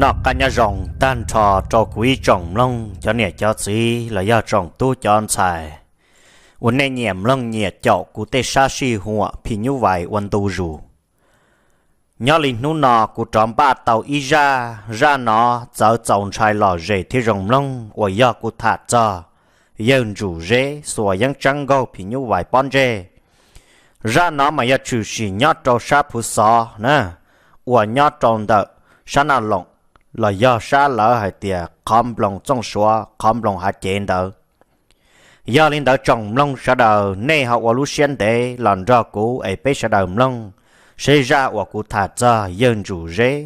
Noj qab nyob zoo tag nrho rau kuv ib tsoom mloog cov niam cov txiv los yog tsoom tub cov ntxhais uas nej nyiam mloog nyiam caum kuv tej sab sij huam phim nyuj vais ua ntu zus. Nyob li hnub no kuv rov npaj tau ib zaj, zaj no txawv txaus ntshai lom zem thiab zoo mloog uas yog kuv tham txog yawg Ntsum Zeb xuas yeeb tseeb nkaug phim nyuj vais pob ntseg. Zaj no mas yog tshwm sim nyob rau sab Phuv Xov na, uas nyob rau ntawm sab Naj Loos los yog sab lawv hais tias qhov nploos Txooj Suav, qhov nploos Hav Cev ntawd. Yog li ntawd tsoom mloog sawv daws nej ho ua lub siab ntev los nrog kuv es peb sawv daws mloog seb zaj uas kuv tham txog yawg Ntsum Zeb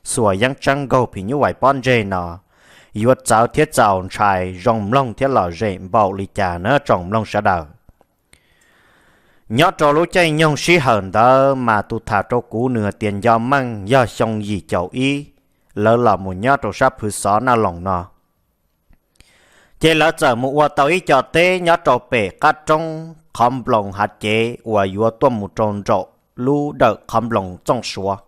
xuas yeeb tseeb nkaug phim nyuj vais pob ntseg no yuav txawv thiab txaus ntshai zoo mloog thiab lom zem npaum li cas na tsoom mloog sawv daws. Nyob rau lub caij nyoog sij hawm ntawd mas tus tham rau kuv nws hais tias nco meej yog xyoo yim caum ib, lawv los mus nyob rau sab Phuv Xov Naj Loos no. Ces lawv txawm mus ua tau ib co teb nyob rau pem qab roob qhov nploos Hav Cev uas yuav tuaj mus rau nraum lub dawm qhov nploos Txooj Suav.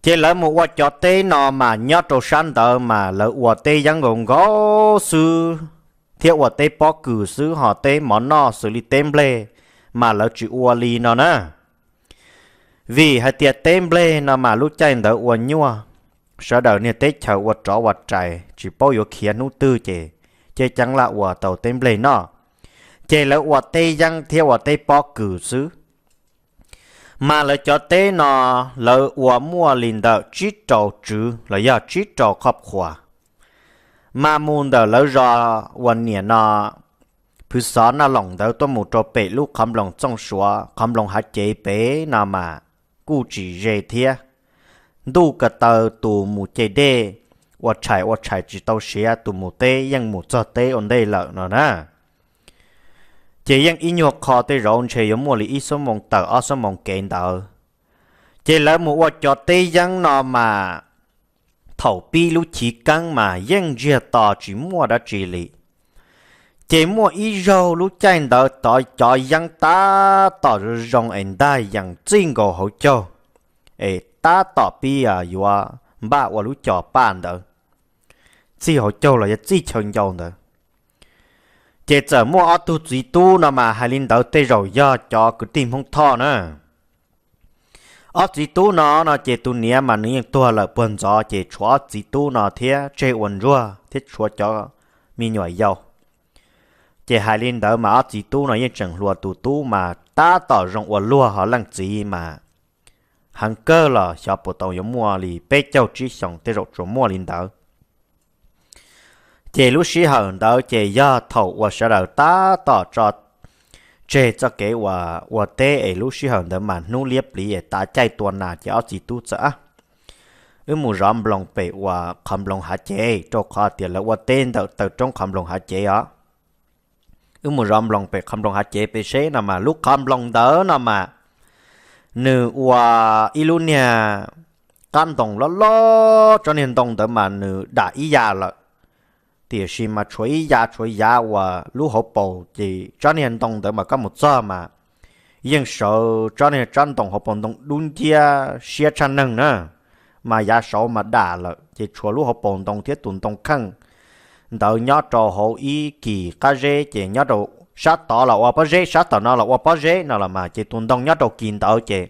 Ces lawv mus ua cov teb no mas nyob rau sab ntawd mas lawv ua teb yeeb nkaus nkaus xwb, thiab ua teb pob kws xwb, ho teb mov noj xws li teb nplej mas lawv tsis ua li no na. Vim hais tias teb nplej no mas lub caij ntawd ua nyuaj, sawv daws niag teb chaws ua rov ua rais tsis paub yuav khiav hnub twg ces ceeb ceeb laj ua tau teb nplej noj. Ces lawv ua teb yeeb thiab ua teb pob kws xwb. Mas lawv cov teb no lawv ua muaj li ntawm tsib rau tswv los yog tsib rau qhov qhuas. Mas mus ntawm lawv zos uas niam no Phuv Xov Naj Loos ntawd tuaj mus rau pem lub qhov nploos Txooj Suav, qhov nploos Hav Cev pem no mas kuj tsis ze thiab. Ntuj ko taw tus mus ce dej ua tshais ua tshais tsis tau siav, tus mus teb yeej mus txog teb ua ntej lawm no na. Ces yeej ib nyuag qho tej zaum ntshe yuav muaj li ib xuab moos tawm ob xuab moos kev ntawd. Ces lawv mus ua cov teb yeeb no mas thaum pib lub chiv keeb mas yeej ntsiag to tsis muaj dab tsi li. Ces muaj ib zaug lub caij ntawd tod cov yeeb tab tom zoo es ntag yees txij nkaus hauv caug, es tab tom pib yuav npaj ua lub cov paj ntawd, txij hauv caug los yog txij chaw ncau ntawd. Ces txawm muaj ob tug txiv tub no mas hais li ntawd tej zaum yog cov kwv tij Hmoob Thoj na. Ob txiv tub no no ces tus niam mas nws yeej tuag lawm puag ntxov, ces tshuav ob txiv tub no thiab tseg ua ntsuag thiab tshuav cov me nyuam yaus. Ces hais li ntawd mas ob txiv tub no yeej tseem hluas, tus tub mas tab tom zoo ua luag, ho leej txiv mas heev kawg los xyov puas tau yuav muaj li peb caug tsib xyoos tej zaum tsuas muaj li ntawd. Ces lub sij hawm ntawd ces yog thaum uas sawv daws tab tom tso tseg txoj kev uas ua teb es lub sij hawm ntawd mas hnub liab pliv es tav caij tua nas, ces ob txiv tub txawm, wb mus zov nploos pem uas qhov nploos Hav Cev, rau qhov tias lawv ua teb ntawm taw roob qhov nploos Hav Cev os. Wb mus zov nploos pem qhov nploos Hav Cev pem seb no mas lub qhov nploos ntawd no mas nws ua ib lub niag qab ntoo loj loj, tsob niag ntoo ntawd mas nws dam ib ya lawm, tiam sis mas tshuav ib ya, tshuav yav uas lub hauv paus, ces tsob niag ntoo ntawd mas koj mus txog mas yeej sawv tsob niag tsob ntoo hauv paus ntoo dub nciab siab tshaj neeg na, mas yav saud mas dam lawm, ces tshuav lub hauv paus ntoo thiab tus ntoo kheej ntawd nyob rau hauv ib kis qab zeb, ces nyob rau sab tod los ua pob zeb, sab tom no los ua pob zeb no los mas, ces tus ntoo nyob rau kis ntawd ces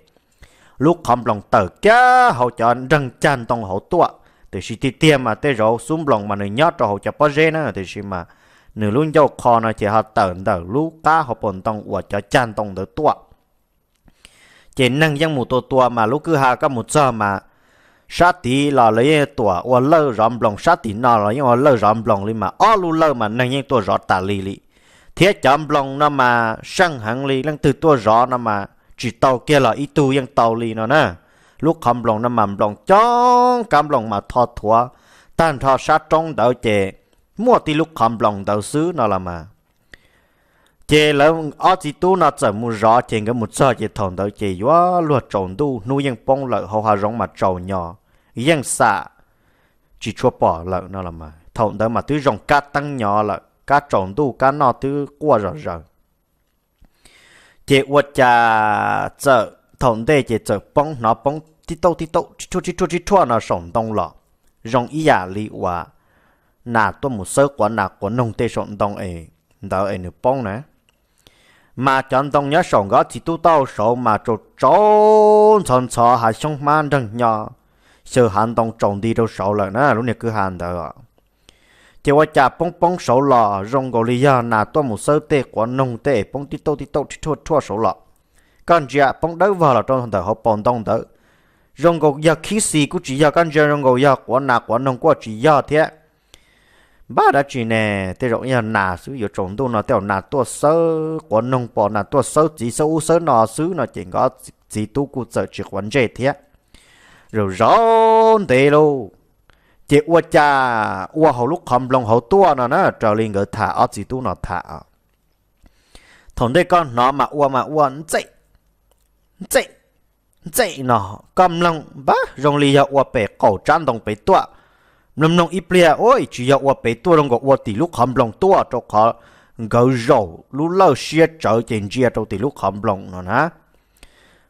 lub qhov nploos tawm kiag hauv cov nreeg cag ntoo hauv tuaj, tiam sis tiag tiag mas tej zaum xub nploos mas nws nyob rau hauv cov pob zeb na, tiam sis mas nws lub ncauj qho no ces ho tawm ntawm lub qab hauv paus ntoo uas cov cag ntoo ntawd tuaj. Ces neeg yeej mus tua tua mas lub kwj ha koj mus txog mas sab tid los lawv yeej tuam ua lawj zov nploos, sab tim no los yeej ua lawj zov nploos li, mas ob lub lawj mas neeg yeej tuaj zov tas li li. Thiab cov nploos no mas seej heev li, leej twg tuaj zov no mas tsis tau kiag los ib tug yeej tau li no na. Lub qhov nploos no mas nploos coob, kab nploos mas tho thuav tag nrho sab roob ntawd ces muaj tib lub qhov nploos ntawd xwb no los mas. Ces lawv ob txiv tub no txawm mus zov, ces nkawd mus txog ces thaum ntawd ces yuav luag tsaus ntuj, hnub yeej poob lawm, hauv hav zoov mas tsaus nyo, yeej xam tsis tshua pom lawm no los mas. Thaum ntawd mas twb zoo kab teeb nyo lawm, kab tsaus ntuj kab noj twb quaj zom zaws. Ces ua cas txawm thaum ntej ces txawm poob, hnov poob tib tauj tib tauj, rib rhuaj rib rhuaj rib rhuaj no saum ntoo los. zoo ib yam li uas nas tuaj mus xawb quav nas quav noog tej saum ntoo es ntawd es nws poob na. Mas cov ntoo nyob saum nkawd ob txiv tub taub hau saud mas tsaus tsaus ntxhov ntxhov, hav xyoob hmab nreeg hnyo, xyaw hav ntoo tsaus nti rau saud lawm na lub niag kwj ha ntawd. Ces ua cas poob poob saud los zoo nkaus li yog nas tuaj mus xawb tej quav noog tej es poob tib tauj tib tauj rhuaj rhuaj saud los. Koj ntsia poob dawb vog los rau ntawm hauv paus ntoo ntawd, zoo nkaus yog khib xis kuj tsis yog, koj ntsia zoo nkaus yog quav nas quav noog kuj tsis yog thiab. Npaj dab tsi ne, tej zaum yog nas xwb, yuav tsaus ntuj no tej zaum nas tuaj xawb quav noog, pom nas tuaj xawb txiv xawb ub xawb no xwb no ces nkawd ob txiv tub kuj txawm tsis quav ntsej thiab. Zaum zov ntev lauj, ces ua cas ua hauv lub qhov nploos hauv tuaj no na, raws li nkawd tham ob txiv tub no tham. Thaum ntej koj hnov mas ua mas ua ntxej ntxej ntxej no, koj mloog npab zoo li yog ua pem qaum tsab ntoo pem tuaj. Mloog mloog ib pliag, ua tsis yog ua pem tuaj, zoo nkaus ua tim lub qhov nploos tuaj, rau qhov nkawd zaum lub lawj siab tsawv ces ntsia rau tim lub qhov nploos no na.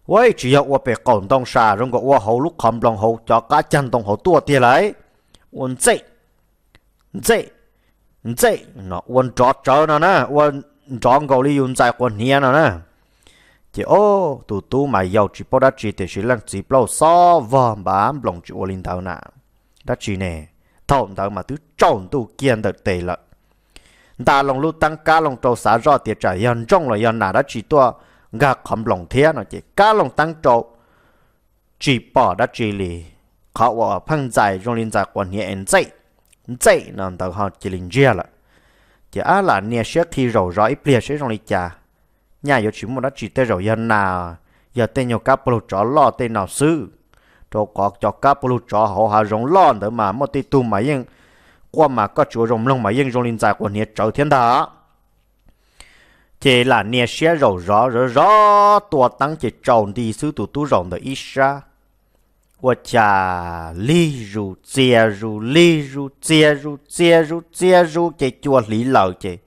Ua tsis yog ua pem qaum ntoo sas, zoo nkaus ua hauv lub qhov nploos hauv cov qab cag ntoo hauv tuaj tiag lauj. Ua ntxej ntxej ntxej no, ua nrov tsawv no na, ua nrov nkaus li yus ntxais quas hniav no na. Ces o, tus tub mas yau tsis paub dab tsi tiam sis leej txiv plaub xob vog npab nploos tsis ua li ntawd na. Dab tsi ne, thaum ntawd mas twb tsaus ntuj kiag ntawm tes lawm. Nta loo lub teeb kab loo rau xav zoj tias tsam yog ntsooj los yog nas dab tsi tuaj nkag qhov nploos thiab no ces kab loo teeb rau, tsis pom dab tsi li. Qhov uas pheej ntxais zoo li ntxais quas hniav es ntxej ntxej no ntawd ho cia li ntsiag lawm. Ces ab lam nias siab qhi zaum zov ib pliag seb zoo li cas. Nyaj yuav tsis muaj dab tsi, tej zaum yog nas, yog tej nyuag kab puv lug tsov loj tej no xwb, rau qhov cov kab puv lug tsov hauv hav zoov loj ntawd mas muaj tej tug mas yeej quaj mas koj tsis ua zoo mloog mas yeej zoo li ntxais quas hniav tsawv thiab ntag. Ces lam nias siab zaum zov zov zov tua teeb ces tsaus nti xwb tus tub zaum ntawm ib sab. Ua cas lig zus txias zus lig zus txias zus txias zus txias zus ces cua hliv lawm ces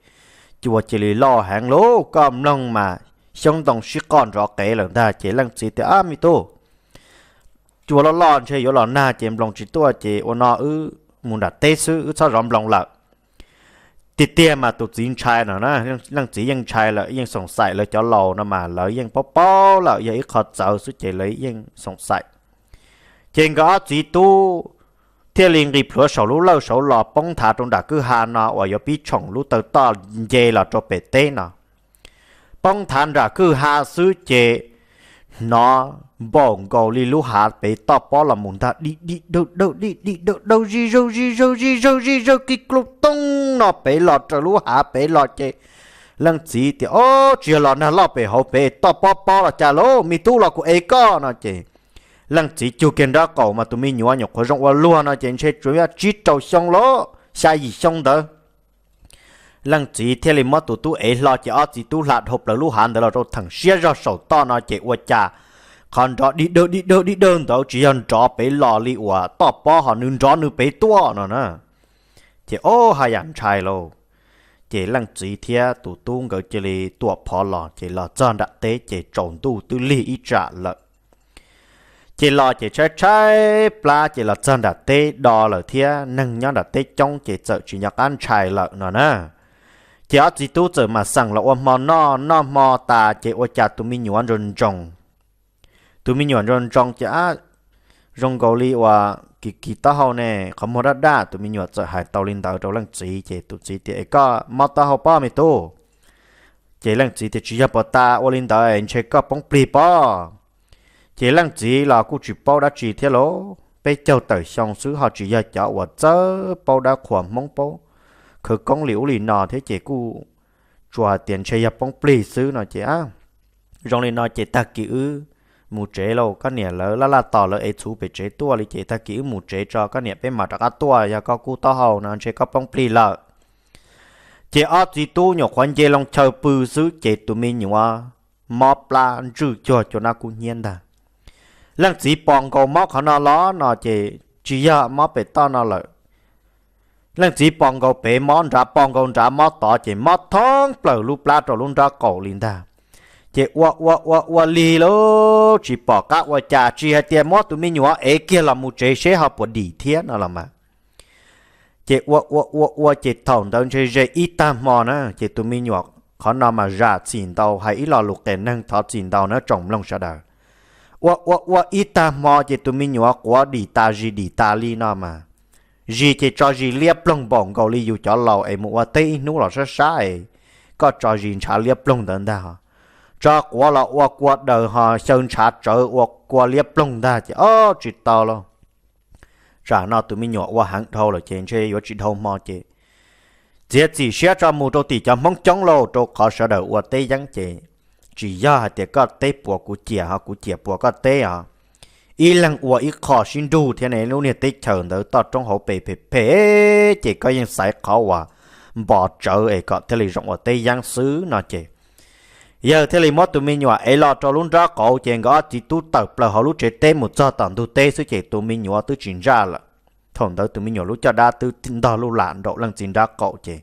cua cia li loj heev lauj, koj mloog mas xyoob ntoo sib qoj nrov qev lawm ntag. Ces leej txiv tias, Ab me tub, cua loj loj ntshe yuav los nag ces nploos tsis tuaj ces ua no wb mus nram teb xwb, wb txhob zov nploos lawm. Tiag tiag mas tus txiv ntshai no na, leej txiv yeej ntshai lawm, yeej xoom xaim lawv cov laus no mas lawv yeej paub paub lawm yog ib qho txawv xwb ces lawv yeej xoom xaim. Ces nkawd ob txiv tub thiaj li nqis plhuav saum lub lawj saud los poob nthav rau nram kwj ha no uas yuav pib tshoom lub taw toj nce los rau pem teb no. Poob nthav nram kwj ha xwb ces hnov npaum nkaus li lub hav pem toj pob los mus ntag, dim dim dawg dawg dim dim dawg dawg zij zawg zij zawg zij zawg zij zawg kis klug tooj no pem los raws lub hav pem los ces leej txiv tias, Ob, tsis yog los nag loj pem hauv pem toj pob pob los cas lauj, me tub los kuv ev koj no ces leej txiv cug kiag nrab qaum mas tus me nyuam nyuam qhuav zoo ua luag no ces ntshe tsuas yog tsib rau xyoo lauj, xya yim xyoo ntawd. Leej txiv thiaj li muab tus tub ev hlo ces ob txiv tub hla dhau plaws lub hav ntawd los rau theem siab zog saum toj no ces ua cas qhov nrov dig dawg dig dawg dig dawg ntawd tsis yog nrov pem los li uas toj pob ho nws nrov nws pem tuaj no na. Ces ob, haj yam ntshai lauj. Ces leej txiv thiab tus tub nkawd cia li tuam phov los ces los txog nram teb ces tsaus ntuj twb lig ib tsam lawm. Ces los ces tshaib tshaib plab ces los txog nram teb do lawm thiab neeg nyob nram teb coob ces txawm tsis nco qab ntshai lawm no na. Ces ob txiv tub txawm mam xeem los ua hmo noj, noj hmo tas ces ua cas tus me nyuam ntsoos ntsoos. Tus me nyuam ntsoos ntsoos ces ab, zoo nkaus li uas kis kis taub hau ne, qhov muag daj daj, tus me nyuam txawm hais tau li ntawd rau leej txiv ces tus txiv tias, Es koj mob taub hau pob me tub? Ces leej txiv tias, Tsis yog puas tas ua li ntawd ntshe koj poob plig pob. Ces leej txiv los kuj tsis paub dab tsi thiab lauj, peb caug tawm xyoo xwb ho tsis yog cov uas txawj paub dab qhuas Hmoob paub khawv koob li ub li no thiab ces kuj tsuas hais tias ntshe yog poob plig xwb no ces, Zoo li no ces tag kis wb mus tsev lauj, koj niam lawv laj laj tos lawv ev txhuv pem tsev tuaj li ces tag kis wb mus tsev tso, koj niam peb mam rov qab tuaj, yog koj kub taub hau no ntshe koj poob plig lawm. Ces ob txiv tub nyuam qhuav nce loo chaw pw xwb ces tus me nyuam mob plab ntswj cuag cua nab kub hnyiab ntag. Leej txiv pom nkaus mob qhov no los no ces tsis yog mob pem toj no lawm. Leej txiv pom nkaus pem mob nrad, pom nkaus nrad mob tod ces mob thoob plaws lub plab rau lub nraub qaum li ntag. Ces ua ua ua ua lig lauj, tsis pom qab ua cas, tsis hais tias muab tus me nyuam ev kiag los mus tsev seb ho puas dim thiab no los mas. Ces ua ua ua ua ces thaum ntawd ntshe ze ib tag hmo na, ces tus me nyuam qhov no mas zam txim ntau, hais ib lo lus qias neeg thov txim ntau na tsoom mloog sawv daws. Ua ua ua ib tag hmo ces tus me nyuam quav dim tas zis dim tas li no mas, zis ces tso zis liab ploog npaum nkaus li yus cov laus es mus ua teb ib hnub los sab sab es koj tso zis ntshav liab ploog ntawd ntag. Tso quav los ua kua daws ho xyaw ntshav tsawv ua kua liab ploog ntag ces ob tsis tau lauj. Tsam no tus me nyuam ua heev dhau lawm ces ntshe yuav tsis dhau hmo ces txiav txim siab tso mus rau tim cov Hmoob coob lauj, rau qhov sawv daws ua teb yeeb ces tsis yog hais tias koj teb puas kuv ciam ho kuv ciam puas koj teb os. Ib leeg ua ib qho sib nrug thiab ne, lub niag teb chaws ntawd toj roob hauv pes phem phem ces koj yeej xaiv qhov uas npo tsawv es kom thiaj li zoo ua teb yeeb xwb no ces yawg thiaj li muab tus me nyuam ev los rau lub nrab qauv ces nkawd ob txiv tub tawm plaws hauv lub tsev teb mus txog tom ntug teb xwb ces tus me nyuam twb tsis ntsaj lawm. Thaum ntawd tus me nyuam lub caj dab twb ntog lub lam nraum leej txiv nrab qaum ces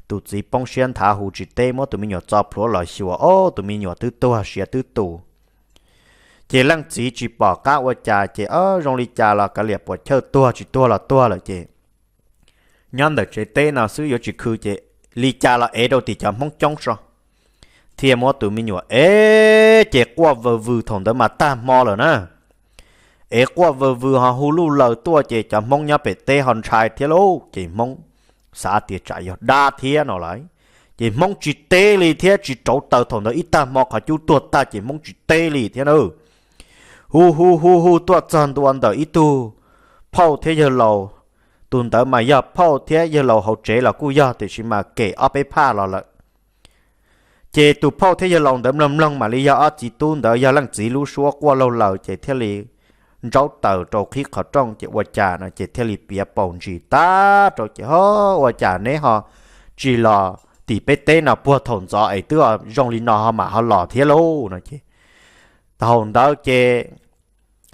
tus txiv poob siab nthav hu tsis teb, muab tus me nyuam txo plhuav los xyuas, ob, tus me nyuam twb tuag siav twb tu. Ces leej txiv tsis pom qab ua cas ces ob zoo li cas los kav liam puas chawj tuag tsis tuag los tuag lawm ces nyob ntawm tsev teb no xwb yuav tsis khw ces li cas los ev rau tim cov Hmoob coob so thiaj muab tus me nyuam ev ces quaj vwm vwm thaum ntawd mas tag hmo lawm na. Ev quaj vwm vwm ho hu luj laws tuaj ces cov Hmoob nyob pem teb ho ntshai thiab lauj, ces Hmoob xav tias tsam yog dab thiab no lawm, ces Hmoob tsis teb li thiab tsis rauv taws thaum ntawd ib tag hmo qhov cub tuag tag ces Hmoob tsis teb li thiab na. Hu hu hu hu tuaj txog ntua ntawm ib tug phauj thiab yawg laus, tus ntawd mas yog phauj thiab yawg laus hauv tsev los kuj yog tiam sis mas kem ob peb phaj los lawm. Ces tus phauj thiab yawg laus ntawd mloog mloog mam li yog ob txiv tub ntawd yog leej txiv lub suab quaj laug laws ces thiaj li ntsaub taws rau qhib qhov rooj ces ua cas no ces thiaj li piav paus ntsis tag rau ces ho ua cas neb ho tsis los tim peb teb no puag thaum ntxov es twb zoo li no ho mam ho los thiab lauj no ces thaum ntawd ces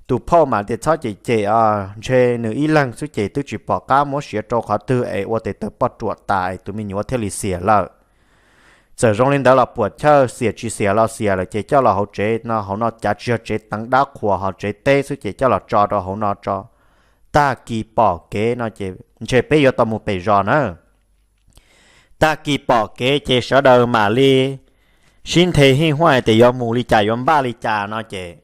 tus phauj mam tias txhob cem cem, ntshe nws ib leeg xwb ces twb tsis pom qab muab siav rau qhov twg es ua tes taw poj ruam tas es tus me nyuam thiaj li xiam lawm. Txawm zoo li ntawd los puam chawj, xiam tsis xiam los xiam lawm ces coj los hauv tsev no, hauv no cav tsis yog tsev teev dab qhuas ho tsev teb xwb ces coj los tso rau hauv no tso. Tag kis pom kev no ces ntshe peb yuav tau mus pem zos na. Tag kis pom kev ces sawv daws mam li sib nthe hij huaj hais tias yuav mus li cas yuav npaj li cas no ces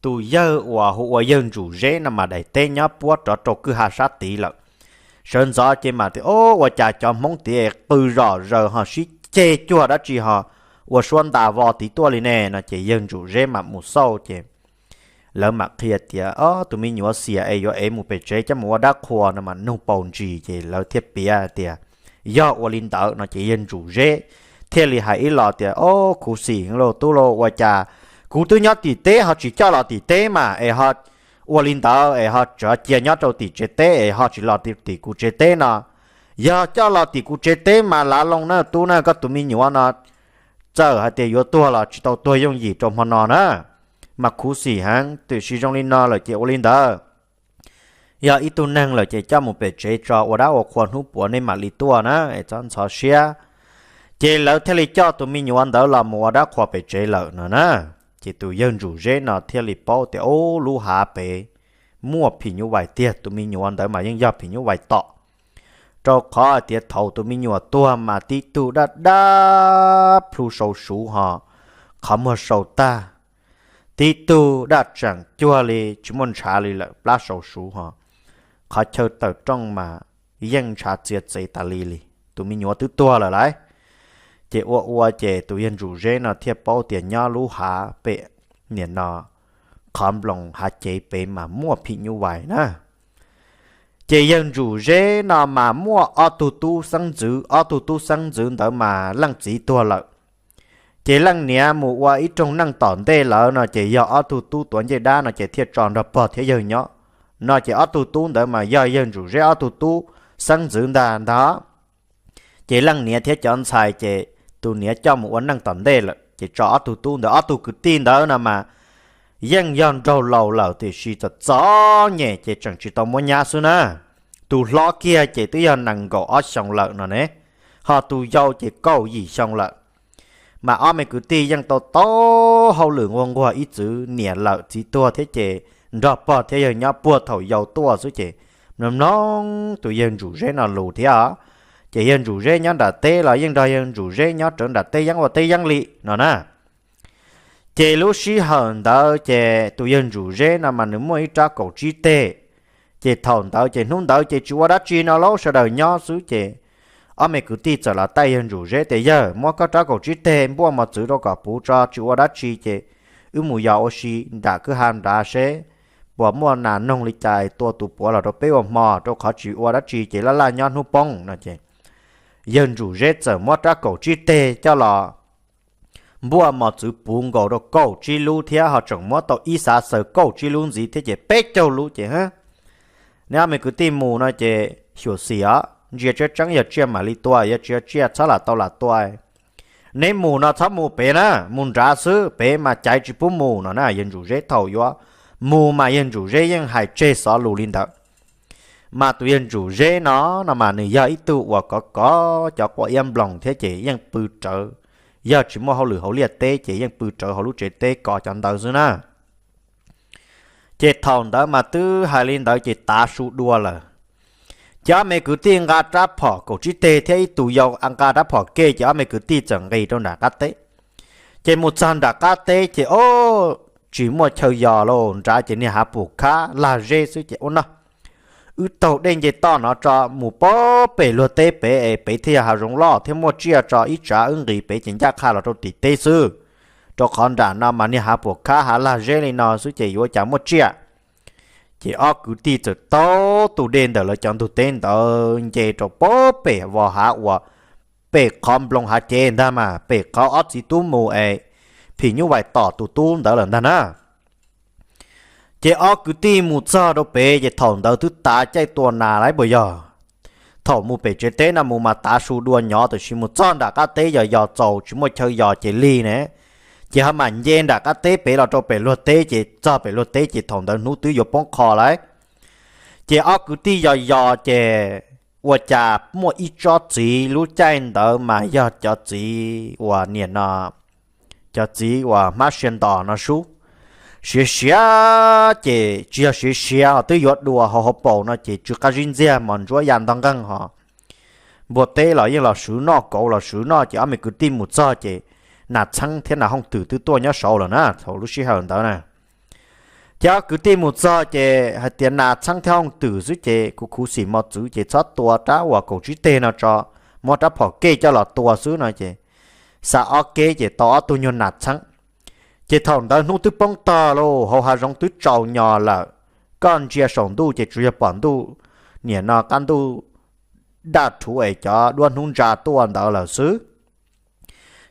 tus yawg uas hu ua yawg Ntsum Zeb no mas daim teb nyob puab rov rau kwj ha sab tid lawm. Sawv ntxov ces mam tias, Ob, ua cas cov Hmoob tid qw zom zaws ho sib ceg cuag dab tsi ho ua suab ntas vos tid tuaj li ne? No ces yawg Ntsum Zeb mam mus xauj ces lawv mam qhia tias, Ob, tus me nyuam xiam es yuav ev mus pem tsev coj mus ua dab qhuas no mas nug paus ntsis ces lawv thiaj piav tias yog ua li ntawd no ces yawg Ntsum Zeb thiaj li hais ib los tias, Ob, khuv xim lauj tub lauj, ua cas kuv twb nyob tim teb ho tsis coj los tim teb mas es ho ua li ntawd es ho tseem cia nyob rau tim tsev teb es ho tsis los tim kuv tsev teb no? Yog coj los tim kuv tsev teb mas lav loo na tub na, koj tus me nyuam no txawm hais tias yuav tuag los tsis tau tuag yooj yim rau hmo no na. Mas khuv xim heev, tiam sis zoo li no lawm ces ua li ntawd, yog ib tug neeg lawm ces coj mus pem tsev tso ua dab ua qhua, hnub puav nej mam li tuaj na es txhob ntxhov siab. Ces lawv thiaj li coj tus me nyuam ntawd los mus ua dab qhuas pem tsev lawm no na. Ces tus yawg Ntsum Zeb no thiaj li paub tias, Ub, lub hav pem muaj phim nyuj vais tiag, tus me nyuam ntawd mas yeej yog phim nyuj vais tom. Rau qhov hais tias thaum tus me nyuam tuag mas tib tug daj daj plhu sau suv ho qhov muag sau tag, tib tug daj tseem cuag li tsis muaj ntshav li lawm, plab sau suv ho qhov chaw tawm rooj mas yeej ntshav txiav txev tas li li. Tus me nyuam twb tuag lawm lauj. Ces ua ua ces tus yawg Ntsum Zeb no thiaj paub tias nyob lub hav pem niam no qhov nploos hav cev pem mas muaj phim nyuj vais na. Ces yawg Ntsum Zeb no mas muaj ob tug tub xeeb ntxwv, ob tug tub xeeb ntxwv ntawd mas leej txiv tuag lawm. Ces leej niam mus ua ib rooj neej tom ntej lawm no ces yog ob tug tub tuav ncej dab no ces thiaj tso nrog pog thiab yawg nyob. No ces ob tug tub ntawd mas yog yawg Ntsum Zeb ob tug tub xeeb ntxwv ntag ntag. Ces leej niam thiab cov ntxhais ces tus niam coj mus ua neej tom ntej lawm ces tso ob tug tub ntawd, ob tug kwv tij ntawd no mas yeej yog nraug laus lawm tiam sis txom txom nyem ces tseem tsis tau muab nyab xwb na. Tus hlob kiag ces twb yog nees nkaum ob xyoo lawm no ne, ho tus yau ces kaum yim xyoo lawm. Mas ob me kwv tij yeej tau tau hauj lwm nquag nquag ib txwm niam lawm txiv tuag thiab ces nrog pog thiab yawg nyob puag thaum yau tuaj xwb ces mloog mloog tus yawg Ntsum Zeb no lus thiab. Ces yawg Ntsum Zeb nyob nram teb los yeej nrog yawg Ntsum Zeb nyob rawv nram teb yeeb ua teb yeeb li no na. Ces lub sij hawm ntawd ces tus yawg Ntsum Zeb no mas nws muaj ib rab kaum tsib teg. Ces thaum ntawd ces hnub ntawd ces tsis ua dab tsi no lauj, sawv daws nyob xwb ces ob me kwv tij txawm los taij yawg Ntsum Zeb tias, Yawg, muab koj rab kaum tsib teg npuaj mos txwv rau kom puv tso, tsis ua dab tsi ces wb mus yos ua si nram kwj ha nrad seb puas muaj nas noog li cas tua tus puav los rau peb ua hmo, rau qhov tsis ua dab tsi ces laj laj nyob hnub poob no ces yawg Ntsum Zeb txawm muab rab kaum tsib teg coj los npuaj mos txwv puv nkaus rau kaum tsib lub thiab ho tseem muab tau ib xav xaws kaum tsib lub ntxiv thiab ces peb caug lub ces, Neb ob me kwv tij mus no ces xyuam xim os, ntsia tseeb tseeb yog tsiaj mam li tua, yog tsis yog tsiaj txhob lam tau lam tua. Neb mus no txhob mus pem na, mus nrad xwb, pem mas caiv tsis pub mus no na. Yawg Ntsum Zeb thaum yuav mus mas yawg Ntsum Zeb yeej hais tseg xov lus li ntawd. Mas tus yawg Ntsum Zeb no, no mas nws yog ib tug uas kov kov cov quav iab nploos thiab ces yeej pw rawv, yog tsis muaj hauj lwm hauv liaj teb ces yeej pw rawv hauv lub tsev teb kov cov ntawd xwb na. Ces thaum ntawd mas twb hais li ntawd ces tav su dua lawm. Ces ob me kwv tij nqa rab phom kaum tsib teg thiab ib tus yau nqa rab phom ke ces ob me kwv tij txawm nqis rau nram qab teb. Ces mus txog nram qab teb ces o, tsis muaj chaw yos lauj, nrad ces niag hav pum khab lag zeb xwb ces ua no, wb taug dej nce toj no tso mus pem luag teb pem es pem thiaj yog hav zoov loj thiab muaj tsiaj tso, ib tsam wb nqis pem ces ncaj qha los rau tim teb xwb, rau qhov nram no mas niag hav pum khab hav lag zeb li no xwb ces yuav cas muaj tsiaj. Ces ob kwv tij txawm taug tus dej ntawm lawv cov ntug teb ntawd nce rau pem vos hav uas pem qhov nploos hav cev ntag mas pem qhov ob txiv tub mus es phim nyuj vais tom tus tub ntawd lawm ntag na. Ces ob kwv tij mus txog rau pem ces thaum ntawd twb tav caij tua nas lawm puas yog? Thaum mus pem tsev teb no mus mas tav su dua nyob, tiam sis mus txog nram qab teb yos yos txaus tsis muaj chaw yos ces lig ne, ces ho mam nce nram qab teb pem los rau pem luag teb ces txog pem luag teb ces thaum ntawd hnub twb yuav poob qho lawm. Ces ob kwv tij yos yos ces ua cas muaj ib tsob txiv, lub caij ntawd mas yog cov txiv uas niam no, cov txiv uas hmab sia ntos no sub, siav siav ces tsis yog siav siav os, twb yuav dua hauv hauv paus no ces tsw qab zib ntxiag mos ntsuab ya ntog nqeeg ho npua teb los yeej los swv noj, kauv los swv noj ces ob me kwv tij mus txog ces nas txheeb thiab nas hooj twm twb tuaj nyob saud lawm na thaum lub sij hawm ntawd na. Ces ob kwv tij mus txog ces hais tias nas txheeb thiab hooj twm xwb ces kuv khuv xim mos txwv ces txhob tua rab uas kaum tsib teg no tso, muab rab phom kej coj los tua xwb no ces xa ob keb ces tau ob tug nyuag nas txheeb. Ces thaum ntawd hnub twb poob tog lauj, hauv hav zoov twb tsaus nyos lawm, koj ntsia saum ntuj ces tsuas yog pom ntuj, niam no qab ntuj daj rhuv es cov duab hnub ntsa tuaj ntawd lawm xwb.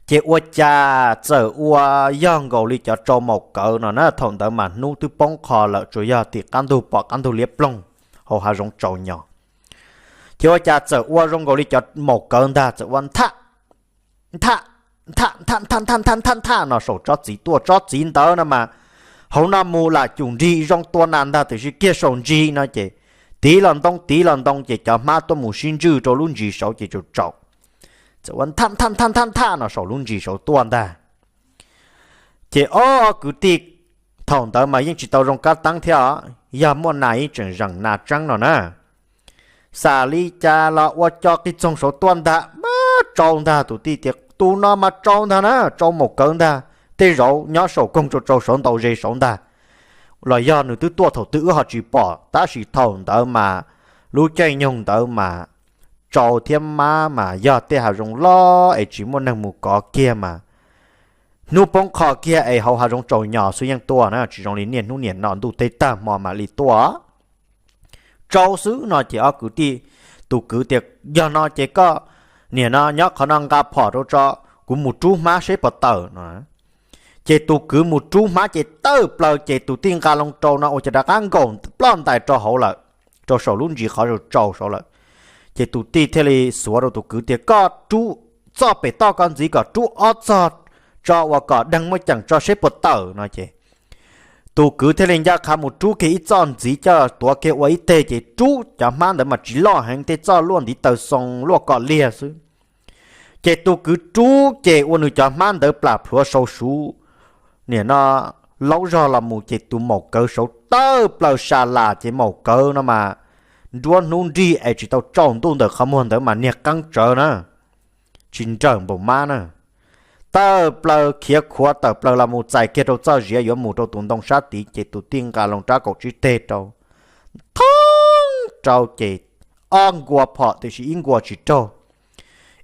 Ces ua cas txawm ua yog nkaus li cov tsau maum kawv no na, thaum ntawd mas hnub twb poob qho lawm tsuas yog tim qab ntug pom qab ntug liab ploog, hauv hav zoov tsaus nyos. Ces ua cas txawm ua zoo nkaus li cov maum kawv ntag, txawm ua nthaj nthaj nthaj nthaj nthaj nthaj nthaj nthaj no saum tsob txiv tuaj, tsob txiv ntawd no mas hauv no mus lam cum nrig zoo tua nas ntag, tiam sis kiag saum nrig no ces tiv los ntoo tiv los ntoo ces cov hmab tuaj mus sib ntswj rau lub ntsis saud ces tsaus tsaus. Txawm ua nthaj nthaj nthaj nthaj nthaj no saum lub ntsis saud tuaj ntag. Ces ob kwv tij thaum ntawd mas yeej tsis tau zoo kab teeb thiab os, yog muaj nas yeej tseem zeem nas tseeb no na. Xav li cas los ua co qig txoog saud tuaj ntag, mas tsau ntag, tus tij tias tus no mas tsau ntag na, tsau maum kawv ntag, tej zaum nyob saum koog tsau tsau saud ntau ze saud ntag, los yog nws twb tuaj thaum twg wb ho tsis pom, tab sis thaum ntawd mas lub caij nyoog ntawd mas tsau thiab mab mas yog tej hav zoov loj es tsis muaj neeg mus kov kiag mas hnub poob qho kiag es hauv hav zoov tsaus nyos xwb yeej tuaj na, tsis zoo li niaj hnub niam no ntuj teb tag hmo mam li tuaj. Tsau xwb no ces ob kwv tij, tus kwv tias yog no ces koj niam no nyob qhov no nqa phom rau tso, kuv mus rub hmab seb puas tawm no. Ces tus kwv mus rub hmab ces tawm plaws ces tus tij nqa loo rau no ua cas rov qab nkaum ploj ntais rau hauv lawm, rau saum lub ntsis qhov tsau saud lawm. Ces tus tij thiaj li xuav rau tus kwv tias koj rub txoj pem toj ko ntxiv kom rub ob txog tso uas kom deeg muaj ceem tso seb puas tawm no ces tus kwv thiaj li ncaj qha mus rub kiag ib txoj ntxiv coj tuav kiag ua ib teg ces rub cov hmab ntawd mas tsis loj heev, tej txoj luaj ntiv taw xoo luaj kom liag xwb. Ces tus kwv rub ces ua nws cov hmab ntawd plam plhuav sau suv, niam no laub zog los mus ces tus maum kawv saud tawm plaws sa las ces maum kawv no mas nruab hnub nrig es tsis tau tsaus ntuj ntawm qhov muag ntawd mas niag qeeb tsawv na, tsis nrawm npaum mab na. Tawm plaws khiav khuav tawm plaws los mus txais kiag rau txoj ziav yuav mus rau tus ntoo sab tid ces tus tij nqa loo rab kaum tsib teg rau, thoob rau ces ob nkuas phom tiam sis ib nkuas tsis raug.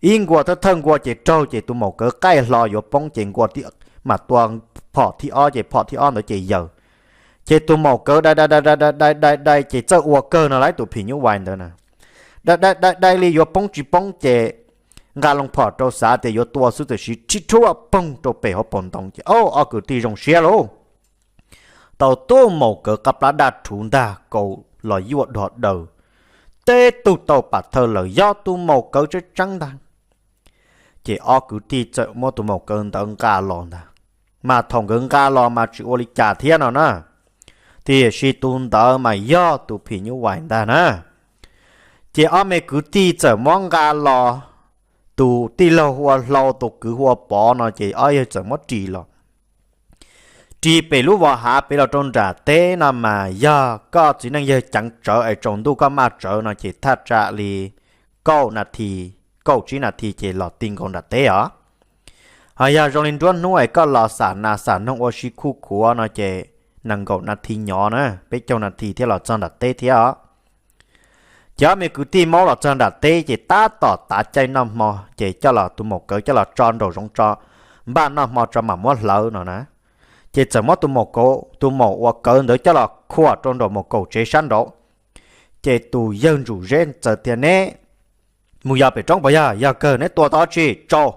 Ib nkuas thawj thawj nkuas ces raug ces tus maum kawv qaij hlo yuav poob ces nkuas mas tua phom thib ob ces phom thib ob ntawd ces yaws. Ces tus maum kawv dai dai dai dai dai dai dai ces txawj ua kawg no lawm tus phim nyuj vais ntawd na. Dai dai dai dai li yuav poob tsis poob ces nqa loo phom rau xav tias yuav tua xwb tiam sis rhib rhuaj poog rau pem hauv paus ntoo ces ob kwv tij zoo siab lauj. Tau tus maum kawv qab plab daj rhuv ntag kaus los yuaj dhos daws, teb tug tau pam thawj lawm yog tus maum kawv tseeb tseeb ntag. Ces ob kwv tij txawm muab tus maum kawv ntawd nqa los ntag. Mas thaum nkawd nqa los mas tsis ua li cas thiab no na, tiam sis tus ntawd mas yog tus phim nyuj vais ntag na. Ces ob me kwv tij txawm muab nqa los, tus tij laug hu ua Hlau, tus kwv hu ua Pov no ces ob yawg txawm muab ris los. Ris pem lub vos hav pem los rau nram teb no mas yog koj txiv neej yawg ceev tsawv es tsaus ntuj koj maj tsawv no ces thaj tsam li kaum nas this, kaum tsib nas this ces los ti nkaus nram teb os. Ho yog zoo li nruab hnub es koj los xam nas xam noog ua si khuj khuav no ces nees nkaum nas this nyov na, peb caug nas this thiab los txog nram teb thiab os. Ces ob me kwv tij maub los txog nram teb ces tab tom tav caij noj hmo ces coj los tus maum kawv coj los tso nraum zoov tso, npaj noj hmo tso mam muab hlawv no na. Ces txawm muab tus maum kawv, tus maum uas kawv ntawd coj los khuam rau nraum maum kaum tsev sab nraud. Ces tus yawg Ntsum Zeb txawm tias, neb mus yos pem roob puas yog? Yog kawg, neb tua tau tsi? Tsau,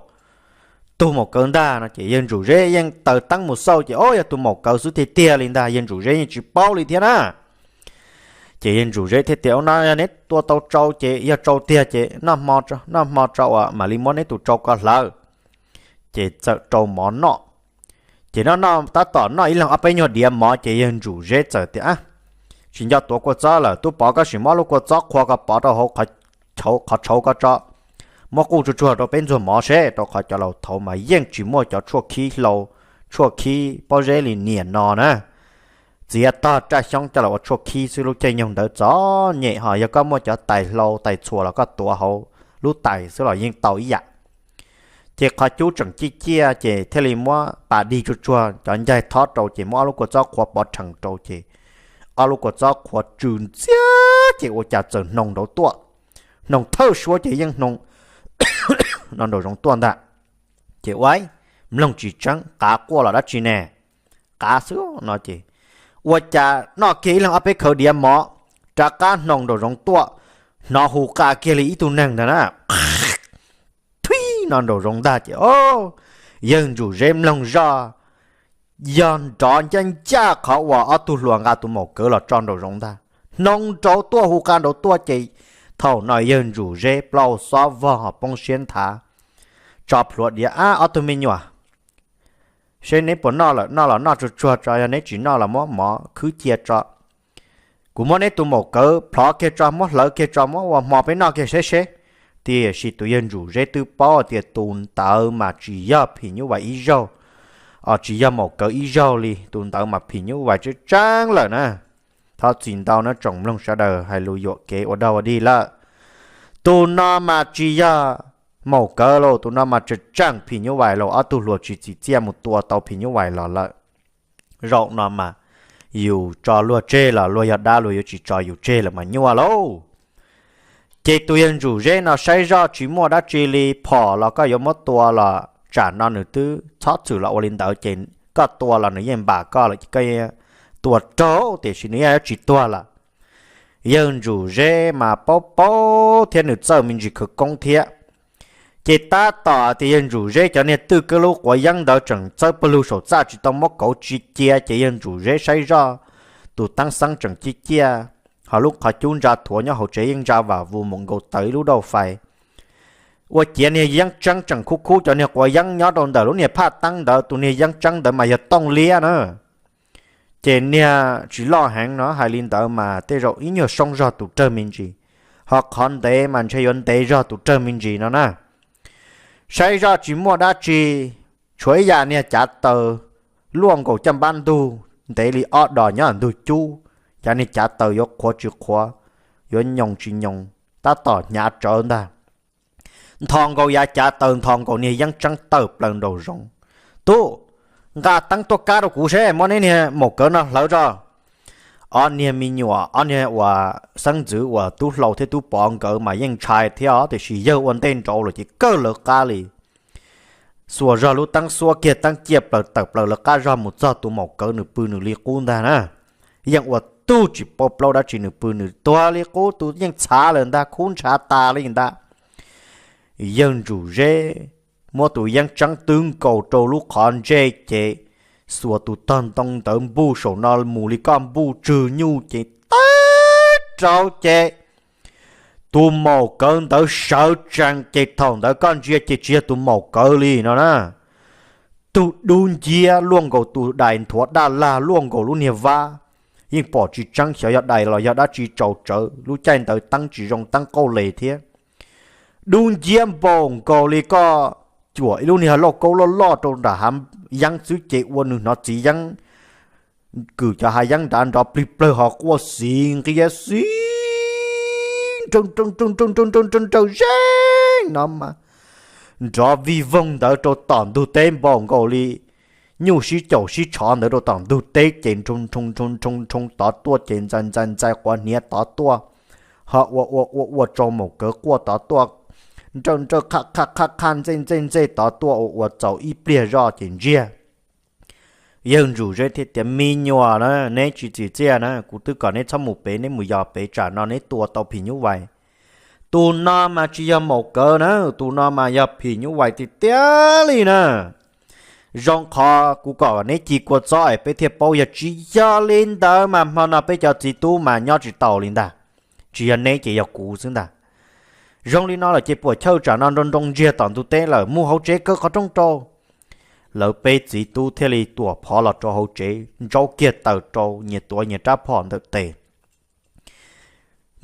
tus maum kawv ntag no. Ces yawg Ntsum Zeb yeej taws teeb mus xauj ces o, yog tus maum kawv xwb tiag tiag li ntag, yawg Ntsum Zeb yeej tsis paub li thiab na. Ces yawg Ntsum Zeb thiaj tias, no yog neb tua tau tsau ces yog tsau tiag ces noj hmo tso uas mam li muab neb tus tsau ko hlawv. Ces txawm rau mov noj. Ces noj noj tab tom noj ib leeg ob peb nyuag diav mov ces yawg Ntsum Zeb txawm tias, tsis nco tuav kua txob lawm, tub Pov koj sim muab lub kua txob qhua ko pov rau hauv qhov tshauv ko tso, muab quj tsuag tsuag rau peb ntxuag mov seb, rau qhov cov laus thaud mas yeej tsis muaj cov tshuaj khib hlau, tshuaj khib pob zeb li niam no na. Txiav tog raj xyoob coj los ua tshuaj khib xwb, lub caij nyoog ntawd txom nyem, ho yog koj muaj cov tais hlau tais txhuas los koj tuav hauv lub tais xwb los yeej tau ib yam. Ces qhov cub tseem ciaj ciaj ces thiaj li muab pas dig tsuag tsuag cov ncaig thob rau ces muab ob lub kua txob qhuav pov rhees rau ces ob lub kua txob qhuav tsw ntxiab ces ua cas txawm hnoos nraud tuaj. Hnoos thawj suab ces yeej hnoos no nraum zoov tuaj ntag. Ces ua, mloog tsis tseeb, qav quaj los dab tsi ne? Qav xwb no ces ua cas noj kiag ib leeg ob peb khawv diav mov, rov qab hnoos nraum zoov tuaj, hnov hu qa kiag li ib tug neeg ntag na. Thuib no nraum zoov ntag ces o, yawg Ntsum Zeb mloog zoj, yog nrov ncaj ncaj qhov uas ob tug hluas nqa tus maum kawv los tso nraum zoov ntag. Hnoos nraud tuaj hu qa nraud tuaj ces thaum no yawg Ntsum Zeb plaub xob vog ho poob siab nthav, tso plhuav diav, ab ob tug me nyuam, seb neb puas noj lawm, noj los noj tsuag tsuag tso, yog neb tsis noj los muab mov khwb cia tso. Kuv muab neb tus maum kawv plhov kiag tso, muab hlawv kiag tso, muab ua hmo peb noj kiag seb seb. Tiam sis tus yawg Ntsum Zeb twb paub tias tus ntawd mas tsis yog phim nyuj vais ib zaug, tsis yog maum kawv ib zaug li, tus ntawd mas phim nyuj vais tseeb tseeb lawm na. Thov txim ntau na tsoom mloog sawv daws hais lus yuam kev ua dog ua dig lawm. Tus no mas tsis yog maum kawv lauj, tus no mas tseem tseem phim nyuj vais lauj, ob tug hluas tsis txim txiaj mus tua tau phim nyuj vais los lawm. Zaum no mas yus tso luag tseg los luag yog dab luag yuav tsis tso yus tseg lawm mas nyuaj lauj. Ces tus yawg Ntsum Zeb no saib zoj tsis muaj dab tsi li, phom los koj yuav muab tua los tsam no nws twb txhob txwm los ua li ntawd ces koj tua los nws yeej npam koj lawm ces koj tua raug tiam sis nws yeej yuav tsis tuag lawm. Yawg Ntsum Zeb mas paub paub thiab nws txawj me ntsis khawv koob thiab. Ces tab tom tias yawg Ntsum Zeb cov niag twj kab lub quav yeeb ntawd tseem txawb pawg lug saum txaj tsis tau muab kauv tsis cia ces yawg Ntsum Zeb saib zoj tus teeb xeeb tseem ciaj ciaj, ho lub qhov cub ntsa thuav nyob hauv tsev yeej ntsa vam vus mus nkaus taws ib lub dauj fais. Ua ciav niag yeeb tseeb tseem khub khub cov niag quav yeeb nyob rau ntawm lub niag phaj teeb ntawd, tus niag yeeb tseeb ntawd mas yog tooj liab na. Ces niag tsis loj heev no hais li ntawd mas tej zaum ib nyuag soob zog tus rawg me ntsis, ho qhov ntev mas ntshe yuav ntev zog tus rawg me ntsis no na. Saib zoj tsis muaj dab tsi, tshuav ib yam niag cav taws luaj nkaus caj npab ntug ntev li ob dos nyob ntug cub, cas niag cav taws yuav qhuav tsis qhuav, yuav nyoos tsis nyoos, tab tom hnyav tsawv ntag. Ntho nkaus yav cav taws, ntho nkaus niag yeeb tseeb tawm plaws nraum zoov. Tub, nqa teeb tuaj kab rau kuv seb, muab neb niag maum kawv no hlawv tso. Ob niag me nyuam, ob niag uas xeeb ntxwv uas tub hlau thiab tub pov nkawd mas yeej ntshai thiab os, tiam sis yawg ua ntej nraud lawm ces kawg lawv qab li. Xuas zog lub teeb xuab kiag teeb ciaj plaws tawm plaws lawv qab zog mus txog tus maum kawv nws pw nws li qub ntag na. Yeej ua tug tsis paub plaub dab tsi, nws pw nws tuag li qub, tus yeej txhav lawm ntag, khub ntshav tas li ntag. Yawg Ntsuj Zeb muab tus yeeb tseeb twb nkaus rau lub qhov ntsej ces xuas tus tog ntoo ntawd npuj saum no mus li koj npuj tswg nyuj ces tawb rau ces tus maum kawv ntawd sawv tsees ces thaum ntawd koj ntsia ces tsis yog tus maum kawv li no na. Tug dub nciab luaj nkaus tus dais nthuav daj lag luaj nkaus lub niag vab. Yeej pom tsis tseeb xyov yog dais los yog dab tsi tsaus tsawv, lub caij ntawd teeb tsis zoo teeb qauj les thiab. Dub nciab npaum nkaus li koj cuam ib lub niag lauj kaub loj loj rau nram hav yeeb xwb ces ua nws hnov txiv yeeb kws cov hav yeeb nrad nrov plig plawg ho quaj xiv nqiab xiv nraws nraws nraws nraws nraws nraws nraws zeej no mas nrov vij voog ntawd rau tom ntug teb npaum nkaus li nyuj sib caum sib tshov ntawd rau tom ntug teb ces nroo nroo nroo nroo nroo tod tuaj ces ntxais ntxais ntxais quav hniav tod tuaj, ho ua ua ua ua rau maum kawv quaj tod tuaj, nrawj nrawj qhaj qhaj qhaj qhaj ntsej ntsej ntsej tod tuaj ua ua txaus ib pliag zoj ces ntsiag. Yawg Ntsuj Zeb thiaj tias, Me nyuam na, neb tsis txim txiaj na, kuv twb kom neb txhob mus pem, neb mus yos pem tsam no neb tua tau phim nyuj vais. Tus no mas tsis yog maum kawv na, tus no mas yog phim nyuj vais tiag tiag li na. Zoo qhov kuv kom neb ci kua txob es peb thiaj paub, yog tsis yog li ntawd mas hmo no peb cov txiv tub mas nyob tsis tau li ntag. Tsis yog neb ces yog kuv xwb ntag. Zoo li no lawm ces puas chawj, tsam no nroo nroo ntsiag tom ntug teb lawm, mus hauv tsev kaw qhov rooj rau. Lawv peb txiv tub thiaj li tuam phov los rau hauv tsev, ntsaub kiag taws rau, nyias tuav nyias rab phom ntawm tes.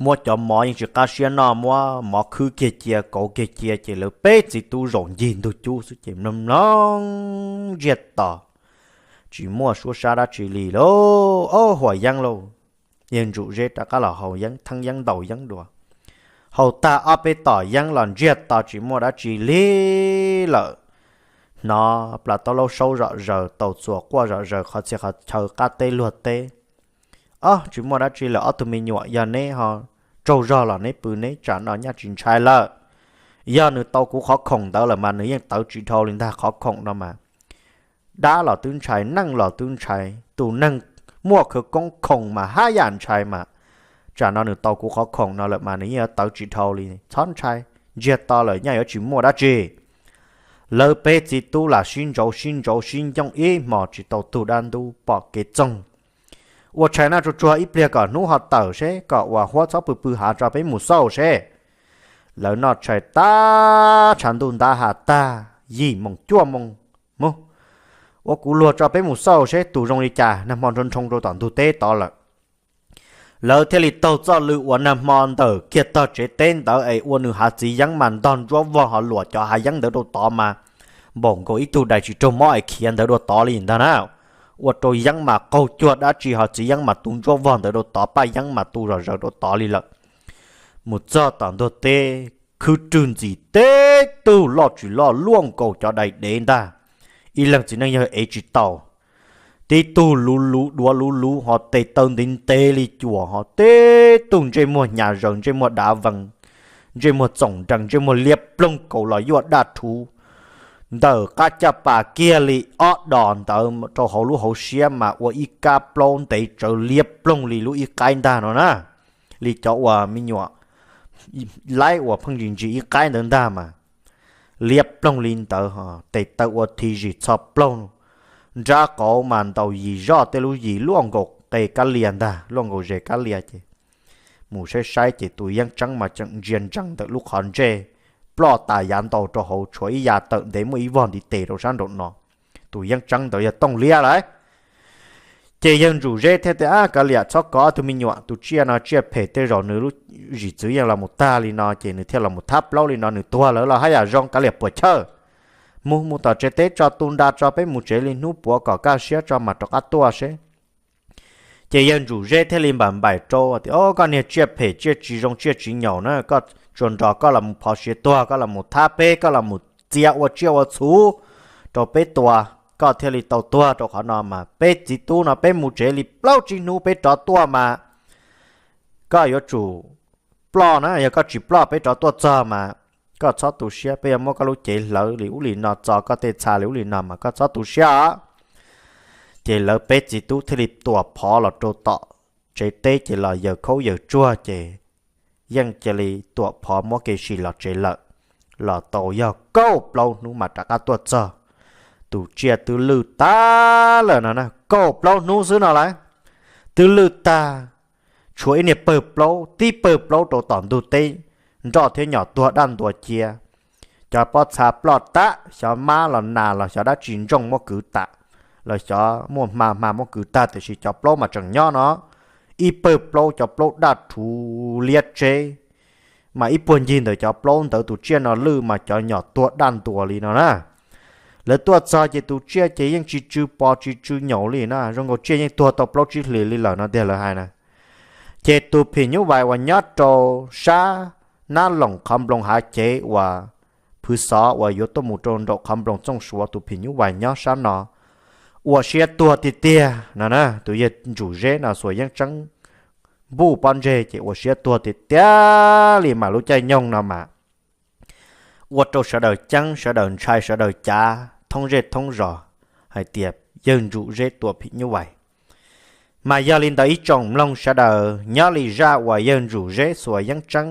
Muab cov mov yeej tsis qab siab noj, muab mov khwb kiag cia, kauv kiag cia, ces lawv peb txiv tub zaum ncig ntug cub xwb ces mloog mloog ntsiag to, tsis muaj suab sab dab tsi li lauj. Ob, huam yeeb lauj. Yawg Ntsuj Zeb rov qab los haus yeeb, theeb yeeb ntaus yeeb dua. Haus tag ob peb tom yeeb los ntsiag to tsis muaj dab tsi li lawm. Hnov plas taub laub saub zom zaws, tau txhuas quaj zom zaws, qhov txhia qhov chaw qab teb luag teb. Ob, tsis muaj dab tsi lawm, ob tug me nyuam yog neb ho tsaug zog los neb pw, neb tsam no nyaj tsis ntshai lawm. Yog nws tau kuv qhov khoom ntawd lawm mas nws yeej tawv tsis dhau li ntag, qhov khoom no mas. Dab los twb ntshai, neeg los twb ntshai, tus neeg muaj khawv koob khoom mas haj yam ntshai mas. Tsam no nws tau kuv qhov khoom no lawm mas nws yeej yuav tawv tsis dhau li, txhob ntshai, ntsiag to lawm nyaj yuav tsis muaj dab tsi. Lawv peb txiv tub lam sib ntsauv sib ntsauv sib ncooj ib hmos tsis tau tug dab ntub pom kev txoog. Ua tshais noj tsuag tsuag ib pliag kom hnub ho tawm seb, kom uas huab txhob pw pw hav tso peb mus xauj seb. Lawv noj tshais tag, tshav ntuj ntab ha tag, yim moos cuaj moos, mus, ua kuv luag tso peb mus xauj seb tus zoo li cas, nag hmo nroo nroo rau tom ntug teb tod lawm. Lawv thiaj li taug txoj lw uas nag hmo ntawm kiag tog tsev teb ntawd es ua nws hav txiv yeeb mas ntog ntsuab vog ho luam cov hav yeeb ntawd rau tod mas npaum nkaus ib tug dais tsis raug mob es khiav ntawd dua tod li ntag na. Ua rau yeeb mas qaug cuag dab tsi ho txiv yeeb mas tu ntsuab vog ntawd rau tod, paj yeeb mas tu zom zaws rau tod li lawm. Mus txog tom ntug teb, khwb rwg ntxim teb tug loj tsis loj luaj nkaus cov dais dev ntag. Ib leeg txiv neej yawg ev tsis tau. Tib tug luv luv duav luv luv ho tes taw ntev ntev li cuam ho tib tug ntsej muag hnyav zaws, ntsej muag dav vees, ntsej muag txoom nrees, ntsej muag liab ploog kaus los yuaj daj rhuv. Ntawm qab caj pas kiag li ob dos ntawd rau hauv lub hauv siab mas ua ib kab plaub ntev tsawv liab ploog li lub ib qaib ntag no na. Li cov uas me nyuam laib uas pheej ntsis ntsis ib qaib ntawd ntag mas liab ploog li ntawd ho tes taw ua thi zis txho plaug. Nrab qauv mas ntaus yis zoj tej lub yis luaj nkaus qe kab lias ntag, luaj nkaus zes kab lias ces mus saib saib ces tus yeeb tseeb mas tseem ntsia ntsees ntawm lub qhov ntsej, ploj tas yav ntau rau hauv, tshuav ib yav tawm ntev muaj ib vog ntiv tes rau sab nraum no. Tus yeeb tseeb ntawd yog Tooj Liab lawm. Ces yawg Ntsuj Zeb thiaj tias, Ab, kav liam, txhob kov ob tug me nyuam, tus tsiaj no tsiaj phem, tej zaum nws lub zim txwv yeej los mus tag li no ces nws thiaj los mus thab plaub li no, nws tuag lawm los haj yam zoo, kav liam puas chawj. Mus, mus tom tsev teb tso, tu nra tso, peb mus tsev li hnub puav kom kaj siab tso mas rov qab tuaj seb. Ces yawg Ntsum Zeb thiaj li npam npaim rau tias, Au, koj niag tsiaj phem tsiaj tsis zoo tsiaj tsis nyaum na, koj tsuas nrog koj los mus phov siav tuag, koj los mus thab peb, koj los mus txia ua tsiaj ua txhu rau peb tua, koj thiaj li tau tuag rau qhov no mas. Peb txiv tub no peb mus tsev li plaub tsib hnub peb rov tuaj mas koj yuav tsum ploj na, yog koj tsis ploj peb rov tuaj txog mas koj txhob tu siab, peb yuav muab koj lub cev hlawv li ub li no, txo koj tej txha li ub li no mas koj txhob tu siab os. Ces lawv peb txiv tub thiaj li tuam phov los rau tom tsev teb, ces los yawg khaub yawg tsuag ces yeej cia li tuam phov muab kev sim los tsev lawm. Los tau yog kaum plaub hnub mas rov qab tuaj txog. Tus tsiaj twb lwj tag lawm no na, kaum plaub hnub xwb no lawm, twb lwj tag, tshuav ib niag pawg plaub, tib pawg plaub rau tom ntug teb, nroj thiab nyom tuag daj ntuas cia. Cov pob txha ploj tag, xyov mab los nas los xyov dab tsi ntsooj muab kwv tas, los xyov muaj hma hma muab kwv tag, tiam sis cov plaub mas tseem nyob no. Ib pawg plaub, cov plaub daj rhuv liab tseb, mas ib puag ncig ntawm cov plaub ntawd tus tsiaj no lwj mas cov nyom tuag daj ntuas li no na. Lawv tuaj txog ces tus tsiaj ces yeej tsis tsw pos tsis tsw nyaum li na, zoo nkaus tsiaj yeej tuag tau plaub tsib hlis li lawm no tiag lawv hais na. Ces tus phim nyuj vais uas nyob rau sab nab loos qhov nploos hav cev uas phwv xov uas yuav tuaj mus rau nraum qhov nploos txooj suav, tus phim nyuj vais nyob sab no ua siab tuag tiag tiag no na. Tus yawg Ntsum Zeb no xuas yeeb tseeb npuj pob ntseg ces ua siab tuag tiag tiag li mas lub caij nyoog no mas ua rau sawv daws ceeb sawv daws ntshai sawv daws cav thoob zej thoob zos hais tias yawg Ntsum Zeb tua phim nyuj vais. Mas yog li ntawd ib tsoom mloog sawv daws, nyob li zaj uas yawg Ntsum Zeb xuas yeeb tseeb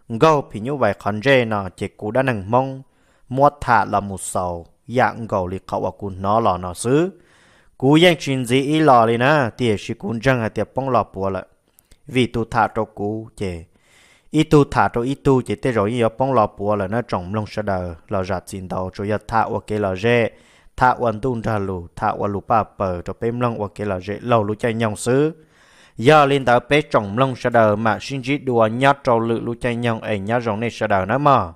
nkaug phim nyuj vais qhov ntsej no ces kuv dab neeg Hmoob muab tham los mus xaus yam nkaus li qhov uas kuv hnov los no xwb. Kuv yeej tsis ntxiv ib los li na, tiam sis kuv ntseeg hais tias poob lo puav lawm. Vim tus tham rau kuv ces ib tug tham rau ib tug ces tej zaum yeej yuav poob lo puav lawm na tsoom mloog sawv daws. Los zam txim ntau, tsuas yog tham ua kev lom zem, tham ua ntuj nrag lus, tham ua lus paj paws rau peb mloog ua kev lom zem laug lub caij nyoog xwb. Yog li ntawd peb tsoom mloog sawv daws mam sib ntsib dua nyob rau lwm lub caij nyoog es nyob zoo nej sawv daws nawb mog.